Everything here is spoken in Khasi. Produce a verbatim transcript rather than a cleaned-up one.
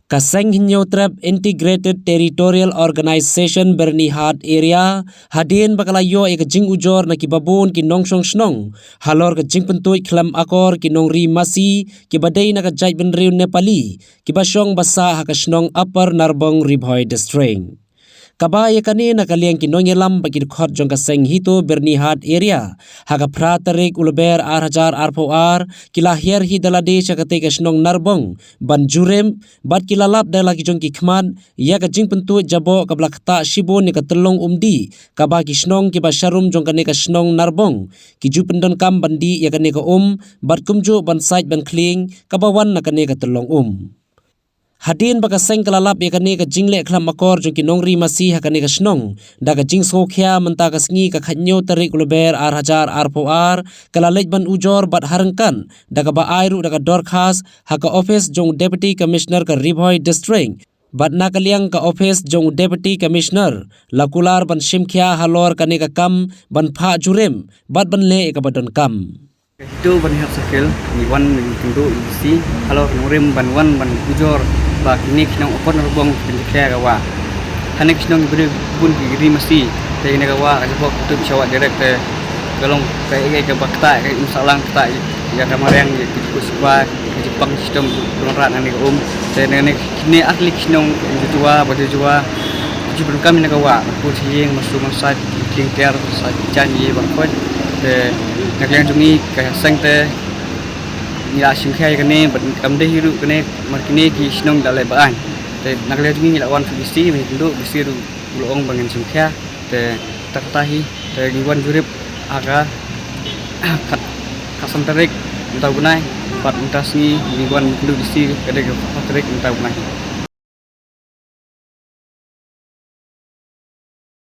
Ka Seng Hynñiewtrep Integrated Territorial Organization Byrnihat Area, hadien ba ka la ïoh ïa ka jingujor na ki babun ki nongshong shnong halor ka jingpyntuid khlem akor ki nongri masi kiba dei na ka jaitbynriew Nepali kiba shong ba sah ha ka shnong Upper Narbong, Ri Bhoi District. Kaba ïa kane na ka liang ki nongïalam bad ki dkhot jong ka seng HITO Byrnihat Area, ha ka phra tarik u Lber ar hajar arphew ar, ki la hiar hi da lade sha katei ka shnong Narbong ban jurip, bad ki la lap da la ki jong ki khmat ïa ka jingpyntuid jaboh kaba la ktah shibun ïa ka tyllong um dih kaba ki shnong kiba sharum jong kane ka shnong Narbong ki ju pyndonkam ban dih ïa kane ka um, bad kumjuh ban sait ban khlieng kaba wan na kane ka tyllong um. Hadien ba ka seng ka la lap ïa kane ka jingleh khlem akor jong ki nongri masi ha kane ka shnong, da ka jingsngewkhia mynta ka sngi ka khathynñiew tarik u Lber ar hajar arphew ar, ka la leit ban ujor bad ha ryngkat da kaba ai ruh da ka dorkhas ha ka ophis jong u Deputy Commissioner ka Ri Bhoi District, bad na ka liang ka ophis jong u Deputy Commissioner la kular ban shimkhia halor kane ka kam ban phah jurip bad ban leh ïa kaba donkam. Ka HITO Byrnihat Circle ngi wan ngi kynduh ïa ka DC halor ka nongrim ban wan ban ujor ba kine ki shnong Upper Narbong kin jia ka wah. Kane ki shnong ki briew bun ki ri masi, te kane ka wah ka jaboh ka tuid sha wah direct, te ka long ka ïa ka ba ktah ka im sahlang, ktah ïa ka mariang ïa ki jingkut sngewbha, ki jingpang shitom, ki nongrad na kane ka um. Te na kane kine ar tylli ki shnong, Jojua, Bad Jojua, ki ju pyndonkam ïa kane ka wah, Pur Shyieng, Masu Mansait, Khlieng Tiar, Sait Jan, ïa Bad Khoi. Te na ka liang jong ngi ka seng te ngi la shimkhia ïa kane, bad kam dei hi ruh kane, namar kine ki shnong da leh ba aiñ. Te na ka liang jong ngi ngi la wan sha DC, ngi kynduh, DC ruh u la ong ba ngin shimkhia. Te kata kata hi, te ngi wan jurip ha ka khat, khatsan tarik mynta u bnai, bad mynta sngi ngi wan kynduh DC ka dei ka khatphra tarik mynta u bnai.